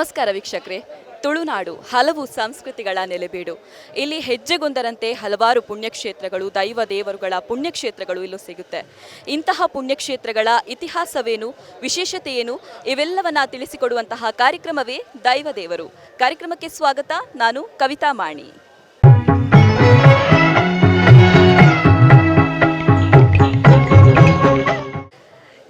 ನಮಸ್ಕಾರ ವೀಕ್ಷಕರೇ. ತುಳುನಾಡು ಹಲವು ಸಂಸ್ಕೃತಿಗಳ ನೆಲೆಬೀಡು. ಇಲ್ಲಿ ಹೆಜ್ಜೆಗೊಂದರಂತೆ ಹಲವಾರು ಪುಣ್ಯಕ್ಷೇತ್ರಗಳು, ದೈವ ದೇವರುಗಳ ಪುಣ್ಯಕ್ಷೇತ್ರಗಳು ಇಲ್ಲೂ ಸಿಗುತ್ತೆ. ಇಂತಹ ಪುಣ್ಯಕ್ಷೇತ್ರಗಳ ಇತಿಹಾಸವೇನು, ವಿಶೇಷತೆ ಏನು, ಇವೆಲ್ಲವನ್ನ ತಿಳಿಸಿಕೊಡುವಂತಹ ಕಾರ್ಯಕ್ರಮವೇ ದೈವ ದೇವರು. ಕಾರ್ಯಕ್ರಮಕ್ಕೆ ಸ್ವಾಗತ. ನಾನು ಕವಿತಾ ಮಾಣಿ.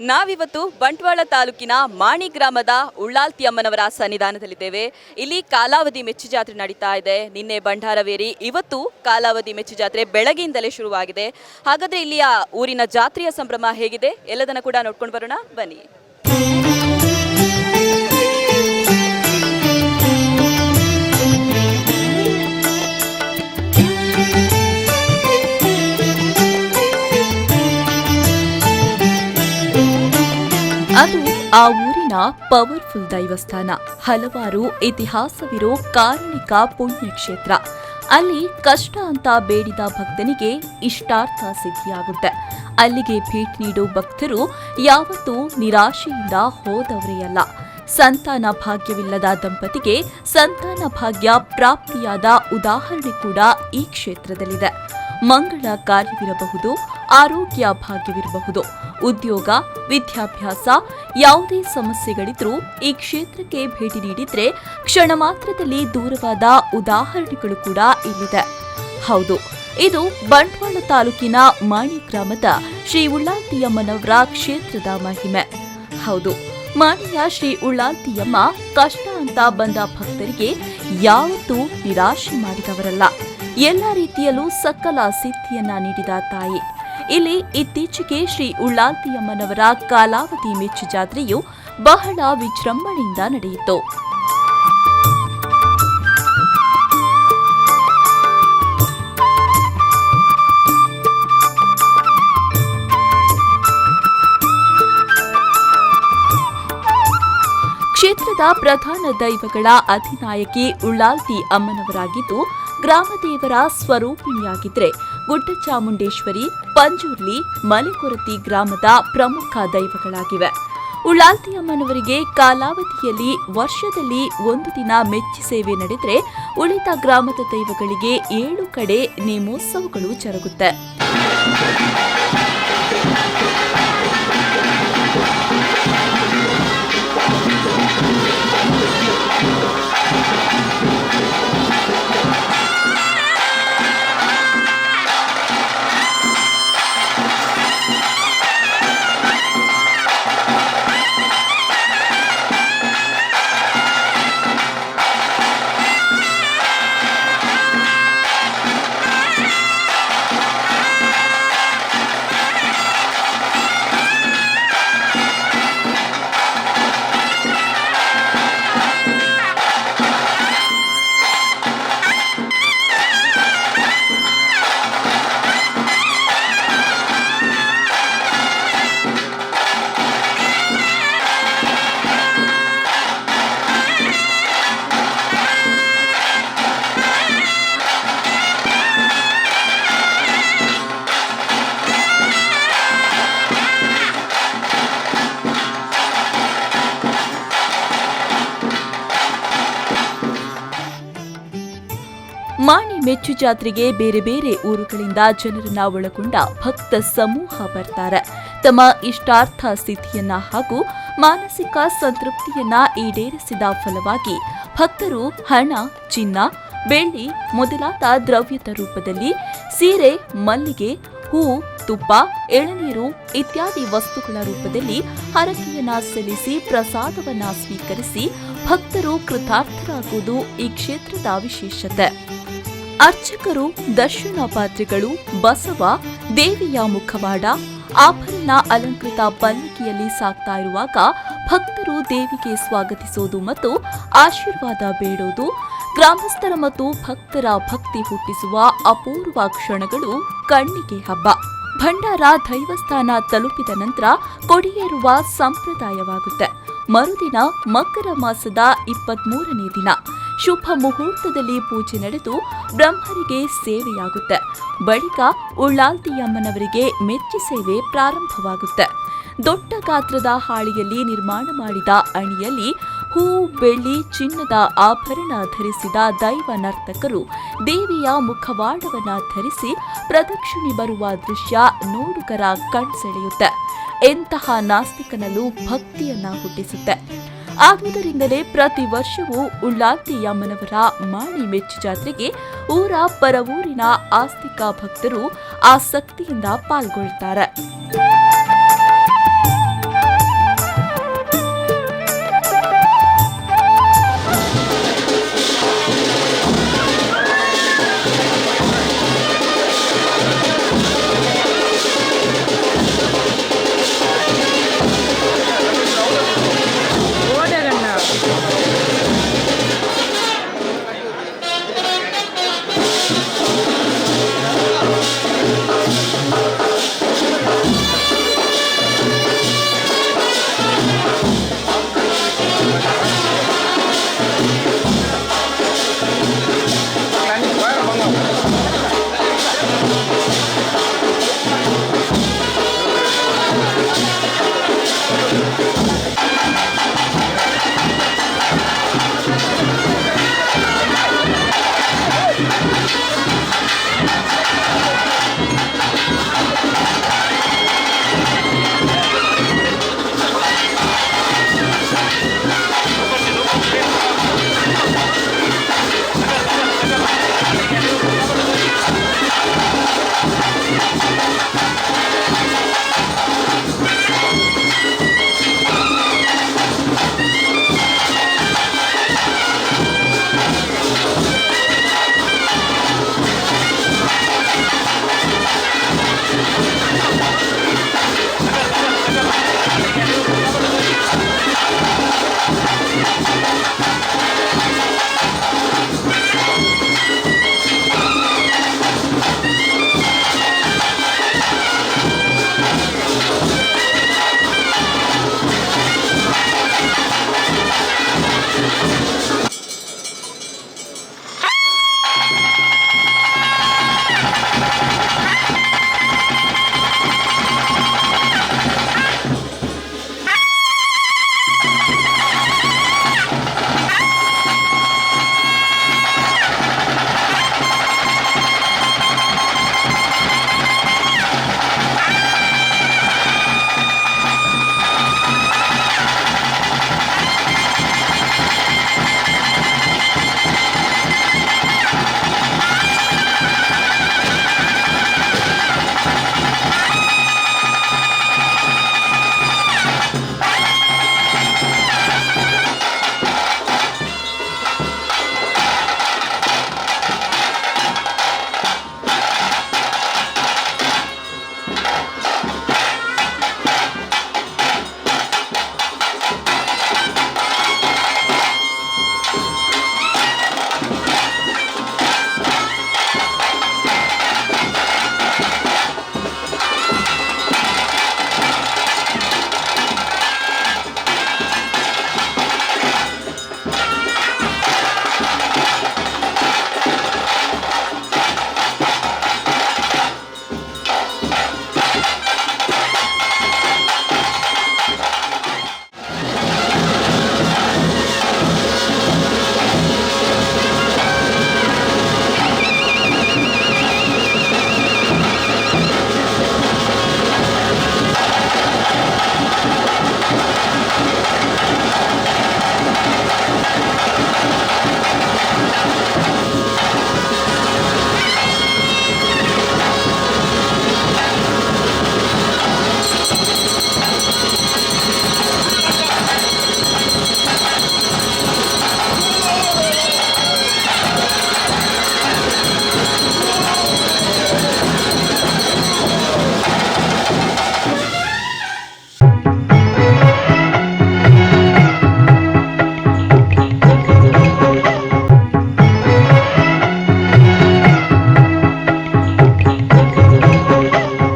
ನಾವಿವತ್ತು ಬಂಟ್ವಾಳ ತಾಲೂಕಿನ ಮಾಣಿ ಗ್ರಾಮದ ಉಳ್ಳಾಲ್ತಿ ಅಮ್ಮನವರ ಸನ್ನಿಧಾನದಲ್ಲಿದ್ದೇವೆ. ಇಲ್ಲಿ ಕಾಲಾವಧಿ ಮೆಚ್ಚು ಜಾತ್ರೆ ನಡೀತಾ ಇದೆ. ನಿನ್ನೆ ಭಂಡಾರವೇರಿ, ಇವತ್ತು ಕಾಲಾವಧಿ ಮೆಚ್ಚು ಜಾತ್ರೆ ಬೆಳಗ್ಗೆಯಿಂದಲೇ ಶುರುವಾಗಿದೆ. ಹಾಗಾದ್ರೆ ಇಲ್ಲಿಯ ಊರಿನ ಜಾತ್ರೆಯ ಸಂಭ್ರಮ ಹೇಗಿದೆ, ಎಲ್ಲದನ್ನ ಕೂಡ ನೋಡ್ಕೊಂಡು ಬರೋಣ ಬನ್ನಿ. ಅದು ಆ ಊರಿನ ಪವರ್ಫುಲ್ ದೈವಸ್ಥಾನ, ಹಲವಾರು ಇತಿಹಾಸವಿರೋ ಕಾರಣಿಕ ಪುಣ್ಯಕ್ಷೇತ್ರ. ಅಲ್ಲಿ ಕಷ್ಟ ಅಂತ ಬೇಡಿದ ಭಕ್ತನಿಗೆ ಇಷ್ಟಾರ್ಥ ಸಿದ್ಧಿಯಾಗುತ್ತೆ. ಅಲ್ಲಿಗೆ ಭೇಟಿ ನೀಡೋ ಭಕ್ತರು ಯಾವತ್ತೂ ನಿರಾಶೆಯಿಂದ ಹೋದವರೇ ಅಲ್ಲ. ಸಂತಾನ ಭಾಗ್ಯವಿಲ್ಲದ ದಂಪತಿಗೆ ಸಂತಾನ ಭಾಗ್ಯ ಪ್ರಾಪ್ತಿಯಾದ ಉದಾಹರಣೆ ಕೂಡ ಈ ಕ್ಷೇತ್ರದಲ್ಲಿದೆ. ಮಂಗಳ ಕಾರ್ಯವಿರಬಹುದು, ಆರೋಗ್ಯ ಭಾಗ್ಯವಿರಬಹುದು, ಉದ್ಯೋಗ, ವಿದ್ಯಾಭ್ಯಾಸ, ಯಾವುದೇ ಸಮಸ್ಯೆಗಳಿದ್ರೂ ಈ ಕ್ಷೇತ್ರಕ್ಕೆ ಭೇಟಿ ನೀಡಿದ್ರೆ ಕ್ಷಣ ಮಾತ್ರದಲ್ಲಿ ದೂರವಾದ ಉದಾಹರಣೆಗಳು ಕೂಡ ಇಲ್ಲಿದೆ. ಹೌದು, ಇದು ಬಂಟ್ವಾಳ ತಾಲೂಕಿನ ಮಾಣಿ ಗ್ರಾಮದ ಶ್ರೀ ಉಳ್ಳಾಲ್ತಿಯಮ್ಮನವರ ಕ್ಷೇತ್ರದ ಮಹಿಮೆ. ಹೌದು, ಮಾಣಿಯ ಶ್ರೀ ಉಳ್ಳಾಲ್ತಿಯಮ್ಮ ಕಷ್ಟ ಅಂತ ಬಂದ ಭಕ್ತರಿಗೆ ಯಾವತ್ತೂ ನಿರಾಶೆ ಮಾಡಿದವರಲ್ಲ. ಎಲ್ಲ ರೀತಿಯಲ್ಲೂ ಸಕಲ ಸಿದ್ಧಿಯನ್ನ ನೀಡಿದ ತಾಯಿ. ಇಲ್ಲಿ ಇತ್ತೀಚೆಗೆ ಶ್ರೀ ಉಳ್ಳಾಲ್ತಿಯಮ್ಮನವರ ಕಾಲಾವಧಿ ಮೆಚ್ಚು ಜಾತ್ರೆಯು ಬಹಳ ವಿಜೃಂಭಣೆಯಿಂದ ನಡೆಯಿತು. ಕ್ಷೇತ್ರದ ಪ್ರಧಾನ ದೈವಗಳ ಅಧಿನಾಯಕಿ ಉಳ್ಳಾಲ್ತಿ ಅಮ್ಮನವರಾಗಿದ್ದು, ಗ್ರಾಮದೇವರ ಸ್ವರೂಪಿಣಿಯಾಗಿದ್ದರೆ, ಗುಡ್ಡಚಾಮುಂಡೇಶ್ವರಿ, ಪಂಜುರ್ಲಿ, ಮಲೆಕೊರತಿ ಗ್ರಾಮದ ಪ್ರಮುಖ ದೈವಗಳಾಗಿವೆ. ಉಳ್ಳಾಲ್ತಿ ಅಮ್ಮನವರಿಗೆ ಕಾಲಾವಧಿಯಲ್ಲಿ ವರ್ಷದಲ್ಲಿ ಒಂದು ದಿನ ಮೆಚ್ಚಿ ಸೇವೆ ನಡೆದರೆ, ಉಳಿದ ಗ್ರಾಮದ ದೈವಗಳಿಗೆ 7 ಕಡೆ ನೇಮೋತ್ಸವಗಳು ಜರುಗುತ್ತೆ. ಮಾಣಿ ಮೆಚ್ಚು ಜಾತ್ರೆಗೆ ಬೇರೆ ಬೇರೆ ಊರುಗಳಿಂದ ಜನರನ್ನ ಒಳಗೊಂಡ ಭಕ್ತ ಸಮೂಹ ಬರ್ತಾರೆ. ತಮ್ಮ ಇಷ್ಟಾರ್ಥ ಸಿದ್ಧಿಯನ್ನ ಹಾಗೂ ಮಾನಸಿಕ ಸಂತೃಪ್ತಿಯನ್ನ ಈಡೇರಿಸಿದ ಫಲವಾಗಿ ಭಕ್ತರು ಹಣ, ಚಿನ್ನ, ಬೆಳ್ಳಿ ಮೊದಲಾದ ದ್ರವ್ಯದ ರೂಪದಲ್ಲಿ ಸೀರೆ, ಮಲ್ಲಿಗೆ, ಹೂ, ತುಪ್ಪ, ಎಳನೀರು ಇತ್ಯಾದಿ ವಸ್ತುಗಳ ರೂಪದಲ್ಲಿ ಹರಕೆಯನ್ನ ಸಲ್ಲಿಸಿ ಪ್ರಸಾದವನ್ನ ಸ್ವೀಕರಿಸಿ ಭಕ್ತರು ಕೃತಾರ್ಥರಾಗುವುದು ಈ ಕ್ಷೇತ್ರದ ವಿಶೇಷತೆ. ಅರ್ಚಕರು, ದರ್ಶನ ಪಾತ್ರೆಗಳು, ಬಸವ, ದೇವಿಯ ಮುಖವಾಡ, ಆಭರಣ ಅಲಂಕೃತ ಪಲ್ಲಕ್ಕಿಯಲ್ಲಿ ಸಾಗ್ತಾ ಇರುವಾಗ ಭಕ್ತರು ದೇವಿಗೆ ಸ್ವಾಗತಿಸೋದು ಮತ್ತು ಆಶೀರ್ವಾದ ಬೇಡೋದು ಗ್ರಾಮಸ್ಥರ ಮತ್ತು ಭಕ್ತರ ಭಕ್ತಿ ಹುಟ್ಟಿಸುವ ಅಪೂರ್ವ ಕ್ಷಣಗಳು ಕಣ್ಣಿಗೆ ಹಬ್ಬ. ಭಂಡಾರ ದೈವಸ್ಥಾನ ತಲುಪಿದ ನಂತರ ಕೊಡಿಯೇರುವ ಸಂಪ್ರದಾಯವಾಗುತ್ತೆ. ಮರುದಿನ ಮಕರ ಮಾಸದ 23ನೇ ದಿನ ಶುಭ ಮುಹೂರ್ತದಲ್ಲಿ ಪೂಜೆ ನಡೆದು ಬ್ರಹ್ಮರಿಗೆ ಸೇವೆಯಾಗುತ್ತೆ. ಬಳಿಕ ಉಳ್ಳಾಲ್ತಿಯಮ್ಮನವರಿಗೆ ಮೆಚ್ಚಿ ಸೇವೆ ಪ್ರಾರಂಭವಾಗುತ್ತೆ. ದೊಡ್ಡ ಗಾತ್ರದ ಹಾಳಿಯಲ್ಲಿ ನಿರ್ಮಾಣ ಮಾಡಿದ ಅಣಿಯಲ್ಲಿ ಹೂ, ಬೆಳ್ಳಿ, ಚಿನ್ನದ ಆಭರಣ ಧರಿಸಿದ ದೈವ ನರ್ತಕರು ದೇವಿಯ ಮುಖವಾಡವನ್ನ ಧರಿಸಿ ಪ್ರದಕ್ಷಿಣೆ ಬರುವ ದೃಶ್ಯ ನೋಡುಗರ ಕಣ್ಸೆಳೆಯುತ್ತೆ. ಎಂತಹ ನಾಸ್ತಿಕನಲ್ಲೂ ಭಕ್ತಿಯನ್ನ ಹುಟ್ಟಿಸುತ್ತೆ. ಆದುದರಿಂದಲೇ ಪ್ರತಿ ವರ್ಷವೂ ಉಳ್ಳಾಲ್ತಿಯಮ್ಮನವರ ಮಾಣಿ ಮೆಚ್ಚು ಜಾತ್ರೆಗೆ ಊರ ಪರವೂರಿನ ಆಸ್ತಿಕ ಭಕ್ತರು ಆಸಕ್ತಿಯಿಂದ ಪಾಲ್ಗೊಳ್ತಾರೆ.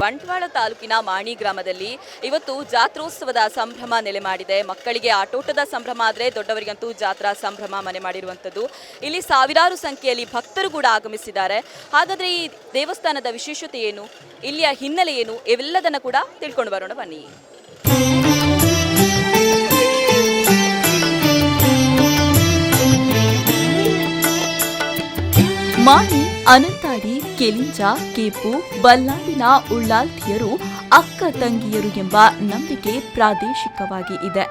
ಬಂಟ್ವಾಳ ತಾಲೂಕಿನ ಮಾಣಿ ಗ್ರಾಮದಲ್ಲಿ ಇವತ್ತು ಜಾತ್ರೋತ್ಸವದ ಸಂಭ್ರಮ ನೆಲೆ ಮಾಡಿದೆ. ಮಕ್ಕಳಿಗೆ ಆಟೋಟದ ಸಂಭ್ರಮ ಆದರೆ ದೊಡ್ಡವರಿಗಂತೂ ಜಾತ್ರಾ ಸಂಭ್ರಮ ಮನೆ ಮಾಡಿರುವಂಥದ್ದು. ಇಲ್ಲಿ ಸಾವಿರಾರು ಸಂಖ್ಯೆಯಲ್ಲಿ ಭಕ್ತರು ಕೂಡ ಆಗಮಿಸಿದ್ದಾರೆ. ಹಾಗಾದರೆ ಈ ದೇವಸ್ಥಾನದ ವಿಶೇಷತೆ ಏನು, ಇಲ್ಲಿಯ ಹಿನ್ನೆಲೆ ಏನು, ಇವೆಲ್ಲದನ್ನು ಕೂಡ ತಿಳ್ಕೊಂಡು ಬರೋಣ ಬನ್ನಿ. ಮಾಣಿ, ಅನಂತಾಡಿ, ಕೆಲಿಂಜ, ಕೇಪು, ಬಲ್ನಾಡಿನ ಉಳ್ಳಾಲ್ತಿಯರು ಅಕ್ಕ ತಂಗಿಯರು ಎಂಬ ನಂಬಿಕೆ ಪ್ರಾದೇಶಿಕವಾಗಿ ಇದೆ.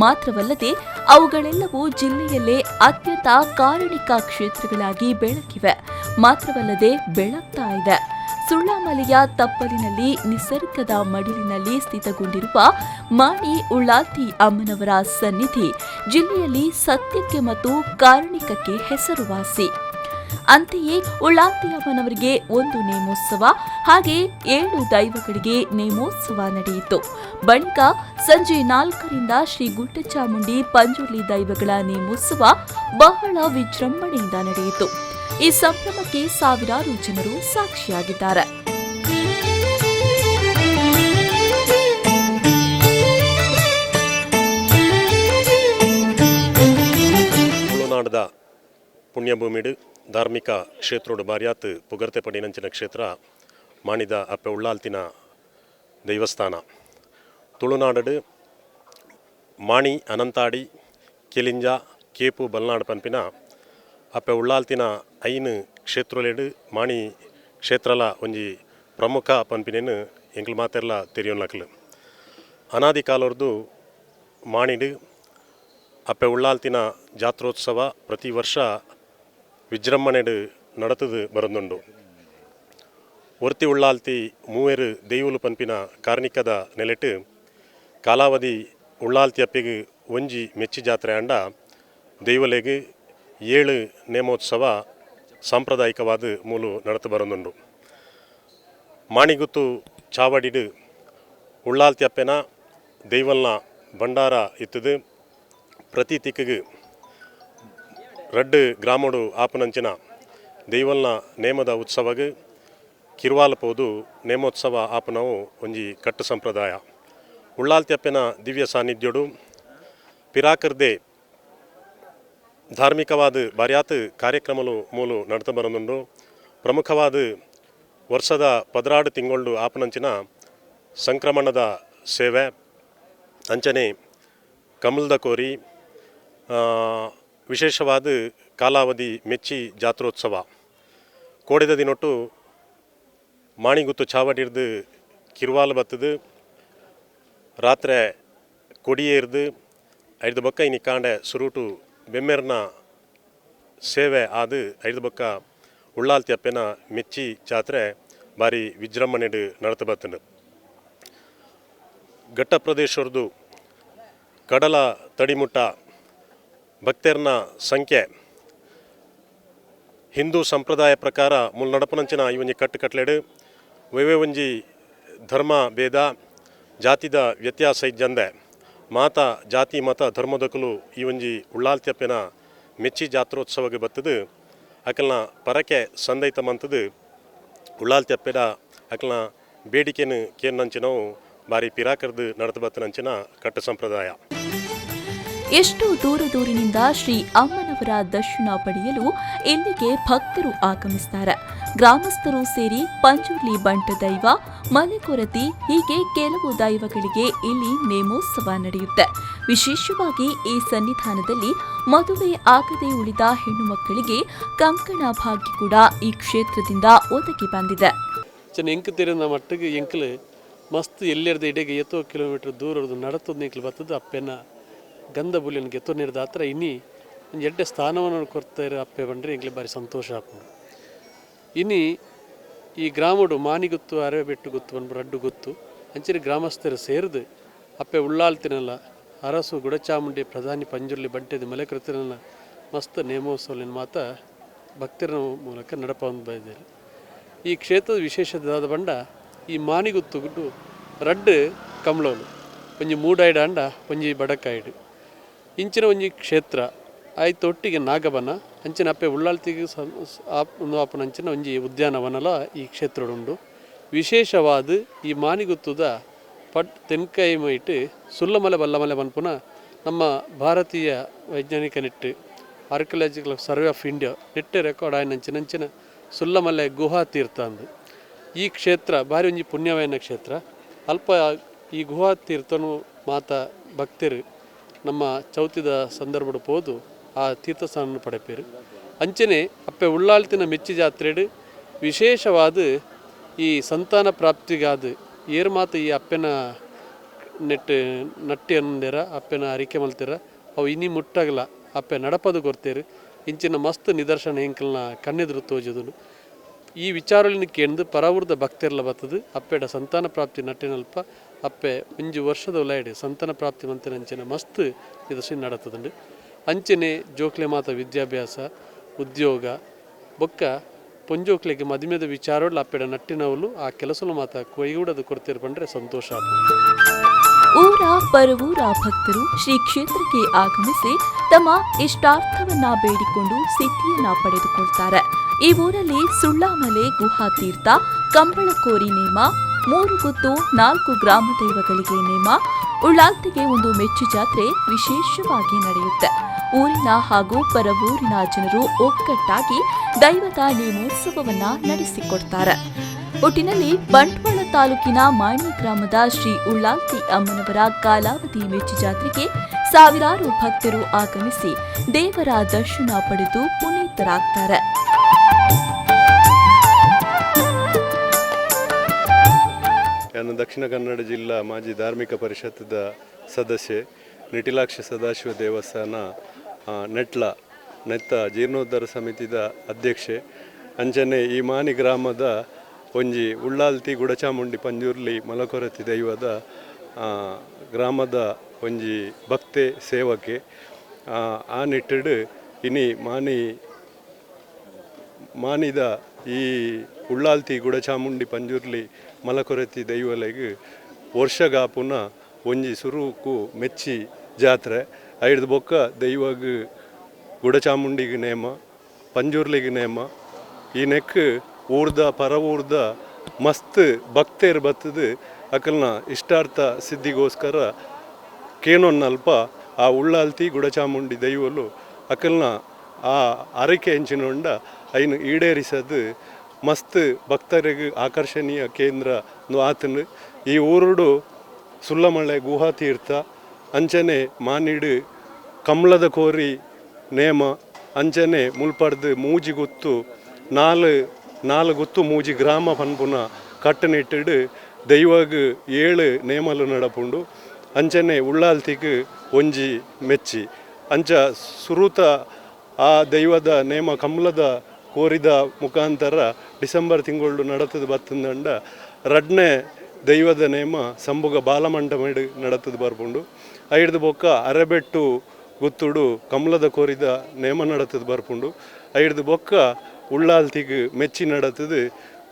ಮಾತ್ರವಲ್ಲದೆ ಅವುಗಳೆಲ್ಲವೂ ಜಿಲ್ಲೆಯಲ್ಲೇ ಅತ್ಯಂತ ಕಾರಣಿಕ ಕ್ಷೇತ್ರಗಳಾಗಿ ಬೆಳಗಿವೆ. ಮಾತ್ರವಲ್ಲದೆ ಬೆಳಗ್ತಾ ಇದೆ. ಸುಳ್ಳಾಮಲೆಯ ತಪ್ಪಲಿನಲ್ಲಿ, ನಿಸರ್ಗದ ಮಡಿಲಿನಲ್ಲಿ ಸ್ಥಿತಗೊಂಡಿರುವ ಮಾಣಿ ಉಳ್ಳಾಲ್ತಿ ಅಮ್ಮನವರ ಸನ್ನಿಧಿ ಜಿಲ್ಲೆಯಲ್ಲಿ ಸತ್ಯಕ್ಕೆ ಮತ್ತು ಕಾರಣಿಕಕ್ಕೆ ಹೆಸರುವಾಸಿ. ಅಂತೆಯೇ ಉಳ್ಳಾಲ್ತಿ ಅಮ್ಮನವರಿಗೆ ಒಂದು ನೇಮೋತ್ಸವ, ಹಾಗೆ ಏಳು ದೈವಗಳಿಗೆ ನೇಮೋತ್ಸವ ನಡೆಯಿತು. ಬಳಿಕ ಸಂಜೆ 4ರಿಂದ ಶ್ರೀ ಗುಡ್ಡಚಾಮುಂಡಿ, ಪಂಜುರ್ಲಿ ದೈವಗಳ ನೇಮೋತ್ಸವ ಬಹಳ ವಿಜೃಂಭಣೆಯಿಂದ ನಡೆಯಿತು. ಈ ಸಂಭ್ರಮಕ್ಕೆ ಸಾವಿರಾರು ಜನರು ಸಾಕ್ಷಿಯಾಗಿದ್ದಾರೆ. ತುಳುನಾಡದ ಪುಣ್ಯಭೂಮಿಡು ಧಾರ್ಮಿಕ ಕ್ಷೇತ್ರೋಡು ಬಾರ್ಯಾತ್ ಪುಗರ್ತೆ ಪಡಿನಂಚಿನ ಕ್ಷೇತ್ರ ಮಾಣಿದ ಅಪ್ಪೆ ಉಳ್ಳಾಲ್ತಿನ ದೈವಸ್ಥಾನ. ತುಳುನಾಡು ಮಾಣಿ, ಅನಂತಾಡಿ, ಕೆಲಿಂಜ, ಕೇಪು, ಬಲ್ನಾಡು ಪನ್ಪಿನ ಅಪ್ಪೆ ಉಳ್ಳಾಲ್ತಿನ ಐನು ಕ್ಷೇತ್ರೊಲೆಡ್ ಮಾಣಿ ಕ್ಷೇತ್ರಲ ಒಂಜಿ ಪ್ರಮುಖ ಪನ್ಪಿನೆನ್ ಎಂಕ್ಲು ಮಾತೆರ್ಲ ತೆರಿಯೊನ್ನಕ್ಲು. ಅನಾದಿ ಕಾಲೊರ್ದು ಮಾಣಿಡ್ ಅಪ್ಪೆ ಉಳ್ಳಾಲ್ತಿನ ಜಾತ್ರೋತ್ಸವ ಪ್ರತಿ ವರ್ಷ ವಿಜೃಂಭಣೆಡ್ ನಡತುದು ಬರೊಂದುಂಡು. ಒರ್ತಿ ಉಳ್ಳಾಲ್ತಿ ಮೂವೆರು ದೈವಲು ಪನ್ಪಿನ ಕಾರ್ನಿಕದ ನೆಲೆಟ್ ಕಾಲಾವಧಿ ಉಳ್ಳಾಲ್ತಿ ಅಪ್ಪೆಗ್ ಒಂಜಿ ಮೆಚ್ಚಿ ಜಾತ್ರೆ ಆಂಡ ದೈವಲೆಗ್ 7 ನೇಮೋತ್ಸವ ಸಾಂಪ್ರದಾಯಿಕವಾದ ಮೂಲು ನಡತು ಬರೊಂದುಂಡು. ಮಾಣಿಗುತ್ತು ಚಾವಡಿಡ್ ಉಳ್ಳಾಲ್ತಿ ಅಪ್ಪೆನ ದೈವಲ್ನ ಭಂಡಾರ ಇತ್ತದು. ಪ್ರತಿ ತಿಕ್ಕಿಗ್ ರಡ್ಡು ಗ್ರಾಮಡು ಆಪನಂಚಿನ ದೈವಲ್ನ ನೇಮದ ಉತ್ಸವಗ್ ಕಿರ್ವಾಲ ಪೋದು ನೇಮೋತ್ಸವ ಆಪನವು ಒಂಜಿ ಕಟ್ಟು ಸಂಪ್ರದಾಯ. ಉಳ್ಳಾಲ್ತಿ ಅಪ್ಪೆನ ದಿವ್ಯ ಸಾನ್ನಿಧ್ಯೋಡು ಪಿರಾಕರ್ದೆ ಧಾರ್ಮಿಕವಾದ ಬಾರ್ಯಾತ್ ಕಾರ್ಯಕ್ರಮಲು ಮೂಲು ನಡತ ಬರೊಂದುಂಡು. ಪ್ರಮುಖವಾದ ವರ್ಷದ 12 ತಿಂಗಳು ಆಪನಂಚಿನ ಸಂಕ್ರಮಣದ ಸೇವೆ, ಅಂಚನೆ ಕಮಲ್ದ ಕೋರಿ, ವಿಶೇಷವಾದ ಕಾಲಾವಧಿ ಮೆಚ್ಚಿ ಜಾತ್ರೋತ್ಸವ. ಕೋಡೆದ ದಿನೊಟ್ಟು ಮಾಣಿಗುತ್ತು ಚಾವಡಿರ್ದು ಕಿರ್ವಾಲ್ ಬತ್ತದು, ರಾತ್ರೆ ಕೊಡಿಯೇರ್ದು ಐದು ಬೊಕ್ಕ ಇನಿ ಕಾಂಡೆ ಸುರುಟು ಬೆಮ್ಮೆರ್ನ ಸೇವೆ ಆದ್ ಐದು ಬೊಕ್ಕ ಉಳ್ಳಾಲ್ತಿ ಅಪ್ಪೆನ ಮೆಚ್ಚಿ ಜಾತ್ರೆ ಬಾರಿ ವಿಜೃಂಭಣೆಡ್ ನಡತು ಬತ್ತುಂಡು. ಘಟ್ಟ ಪ್ರದೇಶರ್ದು ಕಡಲ ತಡಿಮುಟ್ಟ ಭಕ್ತೆರ್ನ ಸಂಖ್ಯೆ ಹಿಂದೂ ಸಂಪ್ರದಾಯ ಪ್ರಕಾರ ಮೂಲು ನಡಪನಂಚಿನ ಈ ಒಂಜಿ ಕಟ್ಟು ಕಟ್ಲೆಡ್ ವೈವೇ ಒಂಜಿ ಧರ್ಮ ಭೇದ ಜಾತಿದ ವ್ಯತ್ಯಾಸ ಇಜ್ಜಂದೆ ಮಾತ ಜಾತಿ ಮತ ಧರ್ಮದಕುಲು ಈ ಒಂಜಿ ಉಳ್ಳಾಲ್ತಿ ಅಪ್ಪೆನ ಮೆಚ್ಚಿ ಜಾತ್ರೋತ್ಸವಕ್ಕೆ ಬತ್ತದು ಅಕಲ್ನ ಪರಕೆ ಸಂದೈತ ಮಂತದು ಉಳ್ಳಾಲ್ತಿ ಅಪ್ಪೆಡ ಅಕಲ್ನ ಬೇಡಿಕೆನು ಕೇನ್ನಂಚಿನವು ಬಾರಿ ಪಿರಾಕರ್ದು ನಡತು ಬತ್ತನಂಚಿನ ಕಟ್ಟು ಸಂಪ್ರದಾಯ. ಎಷ್ಟು ದೂರ ದೂರಿನಿಂದ ಶ್ರೀ ಅಮ್ಮನವರ ದರ್ಶನ ಪಡೆಯಲು ಇಲ್ಲಿಗೆ ಭಕ್ತರು ಆಗಮಿಸುತ್ತಾರೆ. ಗ್ರಾಮಸ್ಥರು ಸೇರಿ ಪಂಜುರ್ಲಿ ಬಂಟ ದೈವ, ಮಲೆಕೊರತಿ ಹೀಗೆ ಕೆಲವು ದೈವಗಳಿಗೆ ಇಲ್ಲಿ ನೇಮೋತ್ಸವ ನಡೆಯುತ್ತೆ. ವಿಶೇಷವಾಗಿ ಈ ಸನ್ನಿಧಾನದಲ್ಲಿ ಮದುವೆ ಆಗದೆ ಉಳಿದ ಹೆಣ್ಣು ಮಕ್ಕಳಿಗೆ ಕಂಕಣ ಭಾಗ್ಯ ಕೂಡ ಈ ಕ್ಷೇತ್ರದಿಂದ ಒದಗಿ ಬಂದಿದೆ. ಎಂಕ್ ತಿರುನ ಮಟ್ಟಿಗೆ ಎಂಕ್ಲು ಮಸ್ತ್ ಎಲ್ಲೆರ್ದ ಇಡೆಗೆ ಎತ್ತೋ ಕಿಲೋಮೀಟರ್ ದೂರದ್ದು ನಡತದ ಎಂಕ್ಲು ಬತ್ತದ ಅಪ್ಪೆನ ಗಂಧ ಬುಲಿಯನ್ ಗೆತ್ತೋ ನೀರ್ದ ಹತ್ರ ಇನ್ನಿ ಒಂಜಿ ಎಡ್ಡೆ ಸ್ಥಾನವನ್ನು ಕೊಡ್ತಾರೆ ಅಪ್ಪೆ ಬಂಡ್ರೆ ಎಂಕ್ಲೆ ಬಾರಿ ಸಂತೋಷ ಆಪುಂಡು. ಇನಿ ಈ ಗ್ರಾಮಡು ಮಾನಿಗುತ್ತು, ಅರವೆಬೆಟ್ಟು ಗುತ್ತು ಪನ್ಪು ರಡ್ಡು ಗುತ್ತು ಅಂಚನೆ ಗ್ರಾಮಸ್ಥರು ಸೇರ್ದು ಅಪ್ಪೆ ಉಳ್ಳಾಲ್ತಿನಲ್ಲ ಅರಸು ಗುಡಚಾಮುಂಡಿ ಪ್ರಧಾನಿ ಪಂಜುರ್ಲಿ ಬಂಟೆದ ಮಲೆಕೃತಿನ ಮಸ್ತ್ ನೇಮೋತ್ಸವಲಿನ ಮಾತ ಭಕ್ತರ ಮೂಲಕ ನಡಪವನ್ನು ಬೈದಿದ್ದಾರೆ. ಈ ಕ್ಷೇತ್ರದ ವಿಶೇಷದಾದ ಬಂಡ ಈ ಮಾನಿಗುತ್ತು ಗುಡ್ಡು ರಡ್ಡು ಕಮ್ಲೋಲು ಒಂಜಿ ಮೂಡಾಯ್ಡ್ ಅಂಡ ಒಂಜಿ ಬಡಕಾಯ್ಡು ಇಂಚಿನ ಒಂಜಿ ಕ್ಷೇತ್ರ ಆಯ್ತು. ಒಟ್ಟಿಗೆ ನಾಗಬನ ಅಂಚಿನ ಅಪ್ಪೆ ಉಳ್ಳಾಲ್ತಿಗೆ ಆಪುನ ಅಂಚಿನ ಒಂಜಿ ಉದ್ಯಾನವನಲ ಈ ಕ್ಷೇತ್ರಡುಂಡು. ವಿಶೇಷವಾದ ಈ ಮಾನಿಗುತ್ತುದ ಪಟ್ ತೆನ್ಕಾಯಿ ಮೈಟ್ ಸುಲ್ಲಮಲೆ ಬಲ್ಲಮಲೆ ಪನ್ಪುನ ನಮ್ಮ ಭಾರತೀಯ ವೈಜ್ಞಾನಿಕ ನೆಟ್ಟು archaeological survey of India ನೆಟ್ಟೆ record ಆಯಿನ ಅಂಚಿನ ಸುಲ್ಲಮಲೆ ಗುಹಾ ತೀರ್ಥ ಅಂದು. ಈ ಕ್ಷೇತ್ರ ಭಾರಿ ಒಂಜಿ ಪುಣ್ಯವಾಯಿನ ಕ್ಷೇತ್ರ. ಅಲ್ಪ ಈ ಗುಹಾ ತೀರ್ಥನು ಮಾತ ಭಕ್ತರು ನಮ್ಮ ಚೌತಿದ ಸಂದರ್ಭಡು ಪೋದು ಆ ತೀರ್ಥ ಸ್ಥಾನ ಪಡೆಪೇರು. ಅಂಚನೆ ಅಪ್ಪೆ ಉಳ್ಳಾಲ್ತಿನ ಮೆಚ್ಚಿ ಜಾತ್ರೆಡು ವಿಶೇಷವಾದ ಈ ಸಂತಾನ ಪ್ರಾಪ್ತಿಗಾದ ಏರ್ ಮಾತ ಈ ಅಪ್ಪೆನ ನೆಟ್ ನಟ್ಟಿ ಅಂದೇರ ಅಪ್ಪೆನ ಅರಿಕೆ ಮಲ್ತಿರ ಅವು ಇನಿ ಮುಟ್ಟಾಗಲ ಅಪ್ಪೆ ನಡಪದು ಕೊರ್ತೇರು. ಇಂಚಿನ ಮಸ್ತ್ ನಿದರ್ಶನ ಎಂಕಲ್ನ ಕಣ್ಣೆದುರು ತೋಜುದುನು. ಈ ವಿಚಾರಲಿನ ಕೇಂದು ಪರವೂರ್ದ ಭಕ್ತರ್ಲ ಬತ್ತದು ಅಪ್ಪೆಡ ಸಂತಾನ ಪ್ರಾಪ್ತಿ ನಟ್ಟಿನಲ್ಪ ಅಪ್ಪೆ ಒಂಜಿ ವರ್ಷದ ಉಲಾಯಿಡ್ ಸಂತಾನ ಪ್ರಾಪ್ತಿ ಮಂತಿನ ಮಸ್ತ್ ನಿದರ್ಶನ ನಡತದುಂಡು. ಅಂಚನೆ ಜೋಕ್ಲೆ ಮಾತ ವಿದ್ಯಾಭ್ಯಾಸ ಉದ್ಯೋಗ ಬೊಕ್ಕ ಪೊಂಜೋಕ್ಲೆಗೆ ಮದಿಮೆದ ವಿಚಾರಗಳು ಅಪ್ಪೆಡ ನಟ್ಟಿನವಲು ಆ ಕೆಲಸಲು ಮಾತ ಕೊಯ್ಗೂಡದು ಕೊಡ್ತೇರು ಪಂಡ್ರೆ ಸಂತೋಷ ಆಪುಂಡು. ಊರ ಪರವೂರ ಭಕ್ತರು ಶ್ರೀ ಕ್ಷೇತ್ರಕ್ಕೆ ಆಗಮಿಸಿ ತಮ್ಮ ಇಷ್ಟಾರ್ಥವನ್ನ ಬೇಡಿಕೊಂಡು ಸಿದ್ಧಿಯನ್ನ ಪಡೆದುಕೊಳ್ತಾರೆ. ಈ ಊರಲ್ಲಿ ಸುಳ್ಳಾಮಲೆ ಗುಹಾ ತೀರ್ಥ, ಕಂಬಳಕೋರಿ ನೇಮ, 3 ಗುತ್ತು 4 ಗ್ರಾಮ ದೈವಗಳಿಗೆ ನೇಮ, ಉಳ್ಳಾಲ್ತಿಗೆ ಒಂದು ಮೆಚ್ಚು ಜಾತ್ರೆ ವಿಶೇಷವಾಗಿ ನಡೆಯುತ್ತೆ. ಊರಿನ ಹಾಗೂ ಪರವೂರಿನ ಜನರು ಒಗ್ಗಟ್ಟಾಗಿ ದೈವದ ನೇಮೋತ್ಸವವನ್ನ ನಡೆಸಿಕೊಡ್ತಾರೆ. ಒಟ್ಟಿನಲ್ಲಿ ಬಂಟ್ವಾಳ ತಾಲೂಕಿನ ಮಾಣಿ ಗ್ರಾಮದ ಶ್ರೀ ಉಳ್ಳಾಲ್ತಿ ಅಮ್ಮನವರ ಕಾಲಾವಧಿ ಮೆಚ್ಚು ಜಾತ್ರೆಗೆ ಸಾವಿರಾರು ಭಕ್ತರು ಆಗಮಿಸಿ ದೇವರ ದರ್ಶನ ಪಡೆದು ಪುನೀತರಾಗ್ತಾರೆ. ನಾನು ದಕ್ಷಿಣ ಕನ್ನಡ ಜಿಲ್ಲಾ ಮಾಜಿ ಧಾರ್ಮಿಕ ಪರಿಷತ್ದ ಸದಸ್ಯೆ, ನಿಟಿಲಾಕ್ಷ ಸದಾಶಿವ ದೇವಸ್ಥಾನ ನೆಟ್ಲ ನೆತ್ತ ಜೀರ್ಣೋದ್ಧಾರ ಸಮಿತಿದ ಅಧ್ಯಕ್ಷೆ. ಅಂಚನೆ ಈ ಮಾನಿ ಗ್ರಾಮದ ಒಂಜಿ ಉಳ್ಳಾಲ್ತಿ ಗುಡಚಾಮುಂಡಿ ಪಂಜುರ್ಲಿ ಮಲಕೊರತಿ ದೈವದ ಗ್ರಾಮದ ಒಂಜಿ ಭಕ್ತೆ ಸೇವಕೆ. ಆ ನಿಟ್ಟಿಡು ಇನಿ ಮಾನಿದ ಈ ಉಳ್ಳಾಲ್ತಿ ಗುಡಚಾಮುಂಡಿ ಪಂಜುರ್ಲಿ ಮಲಕೊರತಿ ದೈವಲೆಗ್ ವರ್ಷಗಾಪುನ ಒಂಜಿ ಸುರುಕು ಮೆಚ್ಚಿ ಜಾತ್ರೆ. ಐಡ್ದು ಬೊಕ್ಕ ದೈವಗ್ ಗುಡಚಾಮುಂಡಿಗೆ ನೇಮ, ಪಂಜುರ್ಲಿಗೆ ನೇಮ. ಈ ನೆಕ್ ಊರ್ದ ಪರವೂರ್ದ ಮಸ್ತ್ ಭಕ್ತೇರು ಬತ್ತದು ಅಕಲ್ನ ಇಷ್ಟಾರ್ಥ ಸಿದ್ಧಿಗೋಸ್ಕರ ಕೇನೊನ್ನಲ್ಪ ಆ ಉಳ್ಳಾಲ್ತಿ ಗುಡಚಾಮುಂಡಿ ದೈವಲು ಅಕಲ್ನ ಆ ಅರಕೆ ಎಂಚಿನೊಂಡ ಐನು ಈಡೇರಿಸದು ಮಸ್ತ್ ಭಕ್ತರಿಗೆ ಆಕರ್ಷಣೀಯ ಕೇಂದ್ರ ಆತನು. ಈ ಊರುಡು ಸುಲ್ಲಮಳೆ ಗುಹಾ ತೀರ್ಥ, ಅಂಚನೆ ಮಾನಿಡು ಕಮಲದ ಕೋರಿ ನೇಮ, ಅಂಚನೆ ಮುಲ್ಪರ್ದು ಮೂಜಿ ಗುತ್ತು ನಾಲು ಗುತ್ತು ಮೂಜಿ ಗ್ರಾಮ ಪನ್ಪುನ ಕಟ್ಟನಿಟ್ಟಿಡು ದೈವಗ್ 7 ನೇಮಲು ನಡಪುಂಡು. ಅಂಚನೆ ಉಳ್ಳಾಲ್ತಿಗ್ ಒಂಜಿ ಮೆಚ್ಚಿ ಅಂಚ ಸುರೂತ ಆ ದೈವದ ನೇಮ ಕಮಲದ ಕೋರಿದ ಮುಖಾಂತರ ಡಿಸೆಂಬರ್ ತಿಂಗಳು ನಡತದ ಬತ್ತಂದಂಡ ರಡ್ನೆ ದೈವದ ನೇಮ ಸಂಬುಗ ಬಾಲಮಂಟಮೇಡು ನಡತದ ಬರ್ಪುಂಡು. ಐಡ್ದು ಬೊಕ್ಕ ಅರೆಬೆಟ್ಟು ಗುತ್ತುಡು ಕಮಲದ ಕೋರಿದ ನೇಮ ನಡತದ ಬರ್ಪುಂಡು. ಐಡ್ದು ಬೊಕ್ಕ ಉಳ್ಳಾಲ್ತಿಗ್ ಮೆಚ್ಚಿ ನಡತದು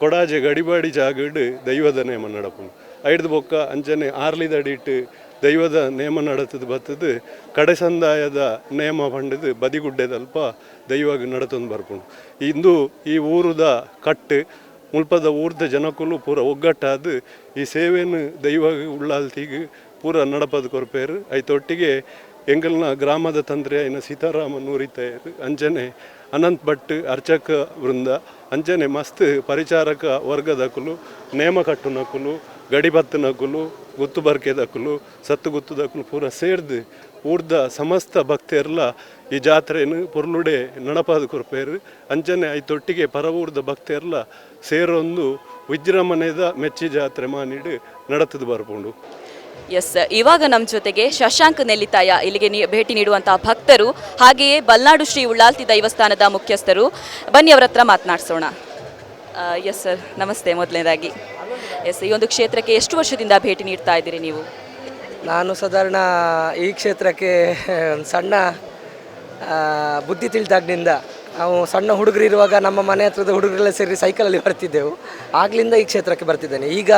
ಕೊಡಾಜೆ ಗಡಿಬಾಡಿ ಜಾಗಡು ದೈವದ ನೇಮ ನಡಪುಂಡು. ಐಡ್ದು ಬೊಕ್ಕ ಅಂಚನೆ ಆರ್ಲಿದಡಿಟ್ಟು ದೈವದ ನೇಮ ನಡತದ ಬತ್ತದು ಕಡೆ ಸಂದಾಯದ ನೇಮ ಪಂಡದು ಬದಿಗುಡ್ಡೆದಲ್ಪ ದೈವಗ್ ನಡತೊಂದು ಬರ್ಪುಂಡು. ಇಂದು ಈ ಊರುದ ಕಟ್ಟು ಮುಲ್ಪದ ಊರ್ದ ಜನಕುಲು ಪೂರ ಒಗ್ಗಟ್ಟಾದ ಈ ಸೇವೆಯನ್ನು ದೈವಗ್ ಉಳ್ಳಾಲ್ತಿಗ್ ಪೂರ ನಡಪದ ಕೊರ್ಪೇರು. ಐತೊಟ್ಟಿಗೆ ಎಂಗಲ್ನ ಗ್ರಾಮದ ತಂತ್ರಿ ಐನ ಸೀತಾರಾಮ ನೂರಿತೇರು, ಅಂಚನೆ ಅನಂತ್ ಭಟ್ ಅರ್ಚಕ ವೃಂದ, ಅಂಚನೆ ಮಸ್ತ್ ಪರಿಚಾರಕ ವರ್ಗದಕುಲು, ನೇಮ ಕಟ್ಟುನಕುಲು, ಗಡಿಬತ್ತನಕುಲು, ಗುತ್ತು ಬರ್ಕೆದಕುಲು, ಸತ್ತು ಗುತ್ತುದಕುಲು ಪೂರ ಸೇರ್ದು ಊರ್ದ ಸಮಸ್ತ ಭಕ್ತರ್ಲ ಈ ಜಾತ್ರೆಯನ್ನು ಪೊರ್ಲುಡೆ ನಡಪಾದ ಕೊರ್ಪೇರು. ಅಂಚನೆ ಐತೊಟ್ಟಿಗೆ ಪರವೂರ್ದ ಭಕ್ತರ್ಲ ಸೇರೊಂದು ವಿಜೃಂಭಣೆದ ಮೆಚ್ಚಿ ಜಾತ್ರೆ ಮಾನಿಡು ನಡತದ ಬರ್ಪುಂಡು. ಎಸ್, ಇವಾಗ ನಮ್ಮ ಜೊತೆಗೆ ಶಶಾಂಕ್ ನೆಲ್ಲಿತಾಯ ಇಲ್ಲಿಗೆ ಭೇಟಿ ನೀಡುವಂತಹ ಭಕ್ತರು, ಹಾಗೆಯೇ ಬಲ್ನಾಡು ಶ್ರೀ ಉಳ್ಳಾಲ್ತಿ ದೈವಸ್ಥಾನದ ಮುಖ್ಯಸ್ಥರು. ಬನ್ನಿ ಅವರ ಹತ್ರ ಮಾತನಾಡಿಸೋಣ. Yes sir, namaste. ಮೊದಲನೇದಾಗಿ ಎಸ್, ಈ ಒಂದು ಕ್ಷೇತ್ರಕ್ಕೆ ಎಷ್ಟು ವರ್ಷದಿಂದ ಭೇಟಿ ನೀಡ್ತಾ ಇದ್ದೀರಿ ನೀವು? ನಾನು ಸಾಧಾರಣ ಈ ಕ್ಷೇತ್ರಕ್ಕೆ ಒಂದು ಸಣ್ಣ ಬುದ್ಧಿ ತಿಳಿದಾಗ್ನಿಂದ, ನಾವು ಸಣ್ಣ ಹುಡುಗರಿರುವಾಗ ನಮ್ಮ ಮನೆ ಹತ್ರದ ಹುಡುಗರೆಲ್ಲ ಸೇರಿ ಸೈಕಲಲ್ಲಿ ಬರ್ತಿದ್ದೆವು. ಆಗಲಿಂದ ಈ ಕ್ಷೇತ್ರಕ್ಕೆ ಬರ್ತಿದ್ದೇನೆ. ಈಗ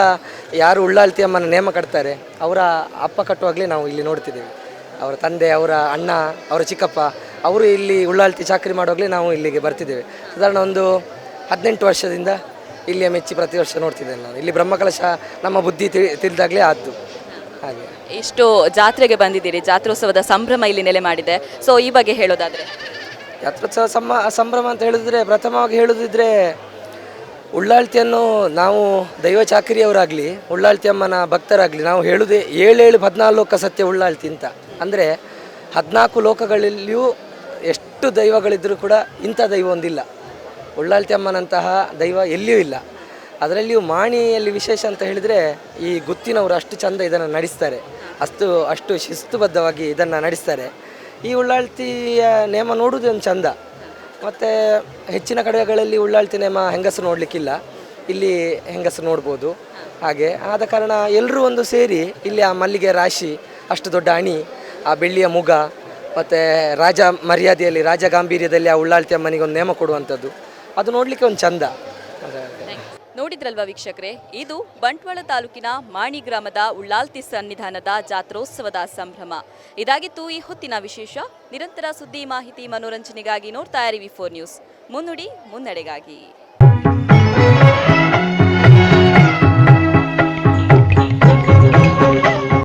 ಯಾರು ಉಳ್ಳಾಲ್ತಿ ಅಮ್ಮನ ನೇಮ ಕಟ್ತಾರೆ ಅವರ ಅಪ್ಪ ಕಟ್ಟುವಾಗಲೇ ನಾವು ಇಲ್ಲಿ ನೋಡ್ತಿದ್ದೇವೆ. ಅವರ ತಂದೆ, ಅವರ ಅಣ್ಣ, ಅವರ ಚಿಕ್ಕಪ್ಪ ಅವರು ಇಲ್ಲಿ ಉಳ್ಳಾಲ್ತಿ ಚಾಕರಿ ಮಾಡುವಾಗಲೇ ನಾವು ಇಲ್ಲಿಗೆ ಬರ್ತಿದ್ದೇವೆ. ಸಾಧಾರಣ ಒಂದು 18 ವರ್ಷದಿಂದ ಇಲ್ಲಿಯ ಮೆಚ್ಚಿ ಪ್ರತಿ ವರ್ಷ ನೋಡ್ತಿದ್ದೇನೆ ನಾನು. ಇಲ್ಲಿ ಬ್ರಹ್ಮಕಲಶ ನಮ್ಮ ಬುದ್ಧಿ ತಿಳಿದಾಗಲೇ ಆದ್ದು. ಹಾಗೆ ಇಷ್ಟು ಜಾತ್ರೆಗೆ ಬಂದಿದ್ದೀರಿ, ಜಾತ್ರೋತ್ಸವದ ಸಂಭ್ರಮ ಇಲ್ಲಿ ನೆಲೆ ಮಾಡಿದೆ. ಸೊ ಈ ಬಗ್ಗೆ ಹೇಳೋದಾದರೆ? ಜಾತ್ರೋತ್ಸವ ಸಂಭ್ರಮ ಅಂತ ಹೇಳಿದ್ರೆ, ಪ್ರಥಮವಾಗಿ ಹೇಳುದಿದ್ರೆ ಉಳ್ಳಾಲ್ತಿಯನ್ನು ನಾವು ದೈವ ಚಾಕರಿಯವರಾಗಲಿ, ಉಳ್ಳಾಲ್ತಿ ಅಮ್ಮನ ಭಕ್ತರಾಗಲಿ, ನಾವು ಹೇಳುವುದೇ 7 7 14 ಲೋಕ ಸತ್ಯ ಉಳ್ಳಾಲ್ತಿ ಅಂತ. ಅಂದರೆ 14 ಲೋಕಗಳಲ್ಲಿಯೂ ಎಷ್ಟು ದೈವಗಳಿದ್ದರೂ ಕೂಡ ಇಂಥ ದೈವ ಒಂದಿಲ್ಲ. ಉಳ್ಳಾಲ್ತಿ ಅಮ್ಮನಂತಹ ದೈವ ಎಲ್ಲಿಯೂ ಇಲ್ಲ. ಅದರಲ್ಲಿಯೂ ಮಾಣಿಯಲ್ಲಿ ವಿಶೇಷ ಅಂತ ಹೇಳಿದರೆ ಈ ಗುತ್ತಿನವರು ಅಷ್ಟು ಚಂದ ಇದನ್ನು ನಡೆಸ್ತಾರೆ, ಅಷ್ಟು ಅಷ್ಟು ಶಿಸ್ತುಬದ್ಧವಾಗಿ ಇದನ್ನು ನಡೆಸ್ತಾರೆ. ಈ ಉಳ್ಳಾಲ್ತಿಯ ನೇಮ ನೋಡುವುದೇ ಒಂದು ಚಂದ. ಮತ್ತು ಹೆಚ್ಚಿನ ಕಡೆಗಳಲ್ಲಿ ಉಳ್ಳಾಲ್ತಿ ನೇಮ ಹೆಂಗಸರು ನೋಡಲಿಕ್ಕಿಲ್ಲ, ಇಲ್ಲಿ ಹೆಂಗಸರು ನೋಡ್ಬೋದು. ಹಾಗೆ ಆದ ಕಾರಣ ಎಲ್ಲರೂ ಒಂದು ಸೇರಿ ಇಲ್ಲಿ ಆ ಮಲ್ಲಿಗೆ ರಾಶಿ, ಅಷ್ಟು ದೊಡ್ಡ ಅಣಿ, ಆ ಬೆಳ್ಳಿಯ ಮುಗ, ಮತ್ತು ರಾಜ ಮರ್ಯಾದೆಯಲ್ಲಿ ರಾಜ ಗಾಂಭೀರ್ಯದಲ್ಲಿ ಆ ಉಳ್ಳಾಲ್ತಿ ಅಮ್ಮನಿಗೆ ಒಂದು ನೇಮ ಕೊಡುವಂಥದ್ದು, ಅದು ನೋಡಲಿಕ್ಕೆ ಒಂದು ಚಂದ. ನೋಡಿದ್ರಲ್ವಾ ವೀಕ್ಷಕರೇ, ಇದು ಬಂಟ್ವಾಳ ತಾಲೂಕಿನ ಮಾಣಿ ಗ್ರಾಮದ ಉಳ್ಳಾಲ್ತಿ ಸನ್ನಿಧಾನದ ಜಾತ್ರೋತ್ಸವದ ಸಂಭ್ರಮ. ಇದಾಗಿತ್ತು ಈ ಹೊತ್ತಿನ ವಿಶೇಷ. ನಿರಂತರ ಸುದ್ದಿ, ಮಾಹಿತಿ, ಮನೋರಂಜನೆಗಾಗಿ ನೋಡ್ತಾ ಇರಿ ವಿ ಫೋರ್ ನ್ಯೂಸ್. ಮುನ್ನುಡಿ ಮುನ್ನಡೆಗಾಗಿ.